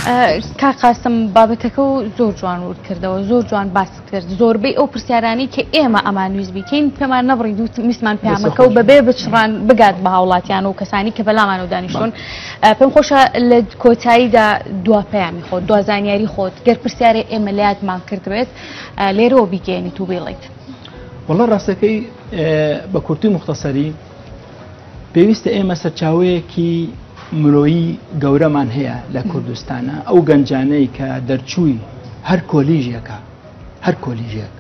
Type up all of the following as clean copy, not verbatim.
کاک قاسم بابەتەکە و زۆر جوان ورد کردەوە، زۆر جوان باست کرد. زۆربەی ئەو پرسیارانەی کە ئێمە ئەمانویست بیکەین پێمان نەبڕی دوو ویستمان پەیامەکە و بەبێ بچڕان بگات بە هاوڵاتیان و کەسانی کە بەلامانەوە دانیشتون. پێم خۆشە لە کۆتاییدا دوا پەیامی خۆت، دوا زانیاری خۆت، گەر پرسیارێ ئێمە لە یادمان کردبێت لێرەوە بیگەیەنیت و بیڵێیت. وەڵا ڕاستەکەی بە کورتی و موختەسەری پێویستە ئێمە سەرچاوەیەکی مرۆیی گەورەمان هەیە لە کوردستانە، ئەو گەنجانەی کە دەرچووی هەر کۆلیژێکە، هەر کۆلیژێک،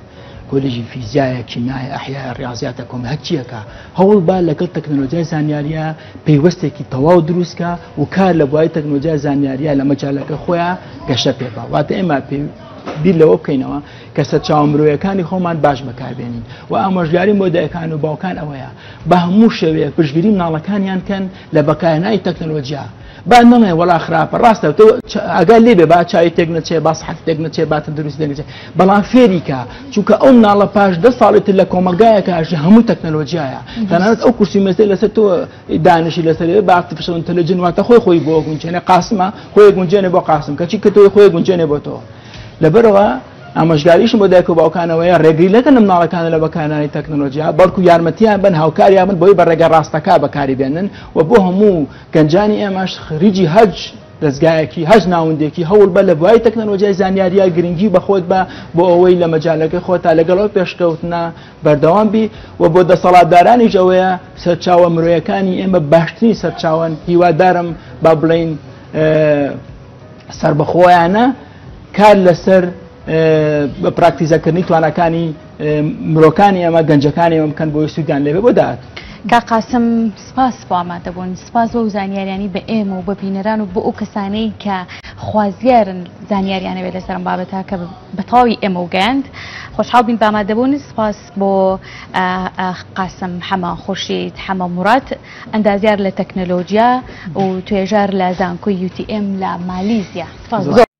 کۆلیژی فیزیایە، کیمیایە، ئەحیایە، ڕاضیاتە، کۆم هەرچیەکە، هەوڵ با لەگەڵ تەکنەلۆژیای زانیاریە پەیوەستێکی تەواو دروستکە و کار لە بواری تەکنەلۆژیای زانیاریە لە مەجالەکە خۆیان گەشە پێ بە. واتە ئێمە بیر لەوە بکەینەوە کە سەرچاوە مرۆیەکانی خۆمان باش بەکاربێنین و ئامۆژگاری بۆ دایکان و باوکان ئەوەیە بە هەموو شێوەیەک پشتگیری مناڵەکانیان کەن لە بەکارهێنانی تەکنەلۆژیا. با نەڵێن وەڵا خراپە، ڕاستە تۆ ئاگای لێ بێ با چاوی تێک نەچێ، با سەحەتی تێک نەچێ، با تەندروستی تێک نەچێ، بەڵام فێری کە، چونکە ئەو مناڵە پاش 10 ساڵی تر لە کۆمەڵگایەکە ئەژی هەموو تەکنەلۆژیایە، تەنانەت ئەو کورسی مێزەی لەسەر تۆ دانیشی لەسەر بە artificial intelligence، واتە خۆی خۆی بۆ گونجێنێ، قاسمە خۆی گونجێنێ بۆ قاسم، کەچی کە تۆی خۆی گونجێنێ بۆ تۆ. لەبەرەوە ئامۆژگاریشم بۆ دایک و باوکانەوەیە ڕێگری نەکەن لە مناڵەکان لە بەکارهێنانی تەکنەلۆژیا، بەڵکو یارمەتیان بن، هاوکاریان بن بۆی بە ڕێگە ڕاستەکە بەکاری بێنن. و بۆ هەموو گەنجانی ئێمەش خریجی هەج دەستگایەکی هەج ناوەندێکی هەوڵ بە لە بواری تەکنەلۆژیای زانیاریە گرنگی بە خۆت بە بۆ ئەوەی لە مەجالەکەی خۆتا لەگەڵ ئەو پێشکەوتنە بەردەوام بی. و بۆ دەسەڵاتدارانیش ئەوەیە سەرچاوە مرۆیەکانی ئێمە باشترین سەرچاوەن، هیوادارم با بڵین سربەخۆیانە کار لەسەر بە پراکتیزەکردنی تواناکانی مرۆکانی ئێمە، گەنجەکانی ئێمە بکەن بۆی سوودیان لێبێ بۆ داهات. کاک قاسم سپاس بۆ ئامادەبوون، سپاس بۆ زانیاریانی بە ئێمە و بە بینەران و بۆ ئەو کەسانەی کە خوازیارن زانیاریان هەبێت لەسەر ئەم بابەتە کە بە تەواوی ئێمە و گەیاند. خۆشحاڵ بین بە ئامادەبوون. سپاس بۆ قاسم حەمە خورشید حەمە موراد، ئەندازیار لە تەکنەلۆژیا و توێژار لە زانکۆی UTM لە مالیزیا. سپاس.